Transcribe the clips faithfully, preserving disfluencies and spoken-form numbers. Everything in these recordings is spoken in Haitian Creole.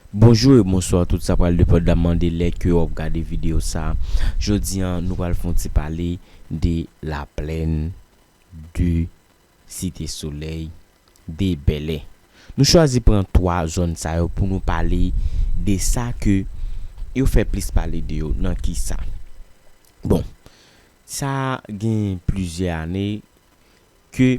Bonjou e bonswa tout sa pral depann de lè ke w ap gade videyo sa. Jodi a, nou pral fè yon ti pale de Laplèn, de Site Solèy, de Bèlè. Nou chwazi pran twa zòn sa yo pou nou pale de sa ke yo fè plis pale de yo. Nan kisa? Bon, sa gen plizyè ane ke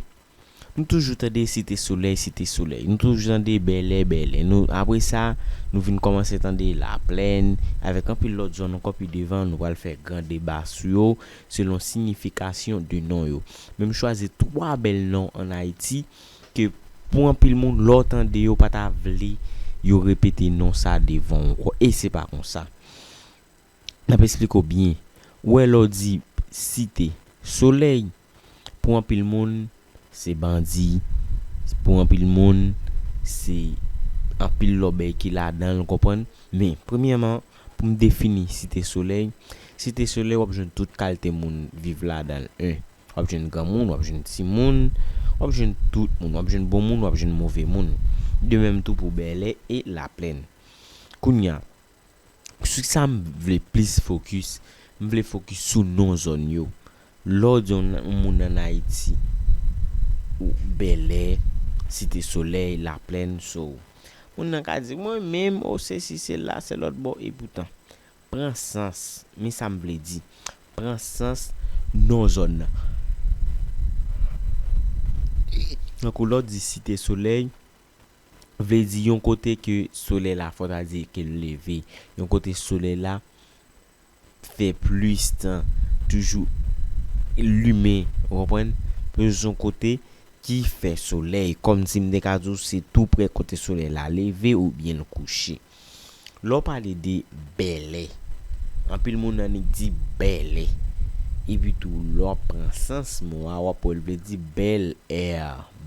nou toujou tande Site Solèy, Site Solèy. Nou toujou tande Bèlè, Bèlè. Nou, apre sa, nou vin kòmanse tande Laplèn, avèk anpil lòt zòn ankò pi devan, nou pral fè gran deba sou yo, selon siyifikasyon de non yo. Men m chwazi twa bèl non ann Ayiti, ke pou anpil moun, lè w tande yo, pa ta vle yo repete non sa devan w ankò. E se pa konsa. N ap esplike w byen. Ou wè lè w di Site Solèy, pou anpil moun, se bandi. Pou anpil moun, se anpil lòbèy ki ladan l, ou konprann? Men, premyèman, pou m defini Site Solèy, Site Solèy, w ap jwenn tout kalite moun viv ladan l. En, w ap jwenn granmoun, w ap jwenn timoun, w ap jwenn tout moun, w ap jwenn bon moun, w ap jwenn move moun. De menm tou pou Bèlè e Laplèn. Kounye a, sou sa m vle plis fokis, m vle fokis sou non zòn yo. Lè w di yon moun ann Ayiti, ou Bèlè, Site Solèy, Laplèn, so, moun nan ka di, mwen menm, o sesi, sela, se lòt bò, epoutan, pran sans, men sa m vle di, pran sans non zòn nan. Tankou lè w di Site Solèy, vle di yon kote ke solèy la, fò ta di ke l leve, yon kote solèy la fè plis tan, toujou limen, ou konprann? Plis yon kote ki fè solèy, kòmsi m te ka di w se tou prè kote solèy la leve oubyen l kouche. Lè w pale de Bèlè, anpil moun annik di Bèlè. Epi tou, lè w ap pran sans mo a, w ap wè l vle di bèl è,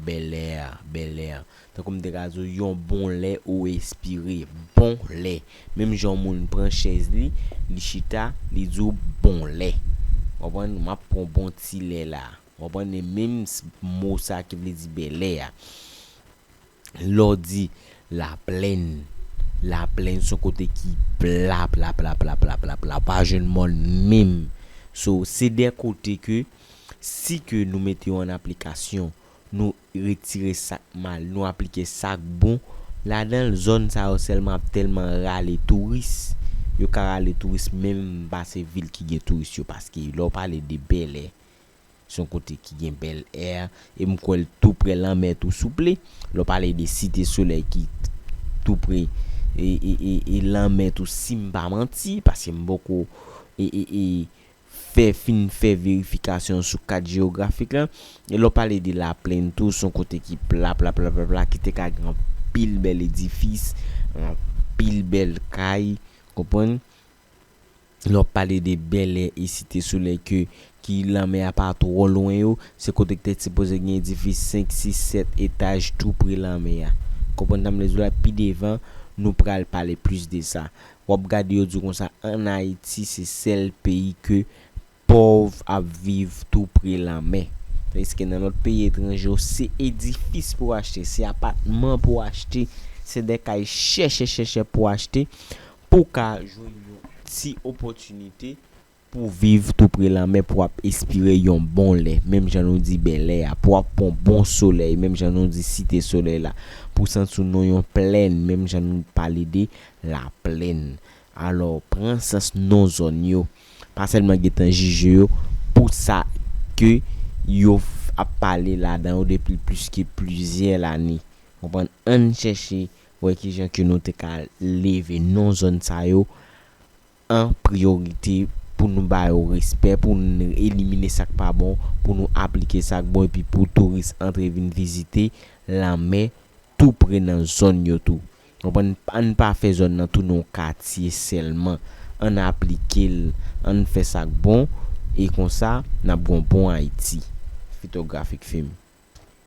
bèl è, bèl è. Tankou m te ka di w, yon bon lè ou espire, bon lè. Menm jan yon moun pran chèz li, li chita, li di w bon lè. W konprann? M ap pran bon ti lè la. W konprann? E menm s-, mo sa ki vle di bèlè a. Lè w di Laplèn, Laplèn se yon kote ki pla, pla, pla, pla, pla, pla, pla, pa jwenn mòn menm. So, se de kote ke, si ke nou mete yo an aplikasyon, nou retire sa k mal, nou aplike sa k bon ladan l. Zòn sa yo sèlman ap tèlman rale touris, yo ka rale touris menm pa se vil ki gen touris yo, paske lè w pale de bèlè, se yon kote ki gen bèl è, e m kwè l tou prè lanmè tou souple. Lè w pale de Site Solèy ki tou prè, e, e, e, e lanmè tou, si m pa manti, paske m poko, e, e, e, fè, fin fè verifikasyon sou kat jewografik la. E lè w pale de Laplèn tou, se yon kote ki pla, pla, pla, pla, pla, ki te ka gen anpil bèl edifis, anpil bèl kay, konprann? Lè w pale de Bèlè e Site Solèy ke, ki lanmè a pa twò lwen yo, se kote ki te sipoze gen edifis senk, sis, sèt etaj tou pre lanmè a. Konprann sa m vle di w la? Pi devan, nou pral pale plis de sa. W ap gade yo di w konsa, ann Ayiti, se sèl peyi ke pòv ap viv tou pre lanmè. Tandiske nan lòt peyi etranje yo, se edifis pou w achte, se apatman pou w achte, se de kay chè, chè, chè, chè pou w achte, pou w ka jwenn yon ti opòtinite pou w viv tou pre lanmè, pou w ap espire yon bon lè, menm jan nou di bèlè a, pou w ap pran bon solèy, menm jan nou di Site Solèy la, pou w santi w nan yon plèn, menm jan nou pale de laplèn. Alò, pran sans non zòn yo. Pa sèlman gentan jije yo pou sa ke yo f-, ap pale ladan yo depi plis ke plizyè lane. Konprann? Ann chèche wè kijan ke nou te ka leve non zòn sa yo an priyorite pou nou ba yo respè, pou nou elimine sa k pa bon, pou nou aplike sa k bon, epi pou touris antre vin vizite lanmè tou pre nan zòn yo tou. Konprann? Ann pa fè zòn nan tounen yon katye sèlman. Ann aplike l, ann fè sa k bon, e konsa, n ap gen yon bon Ayiti. Fitografik Fim.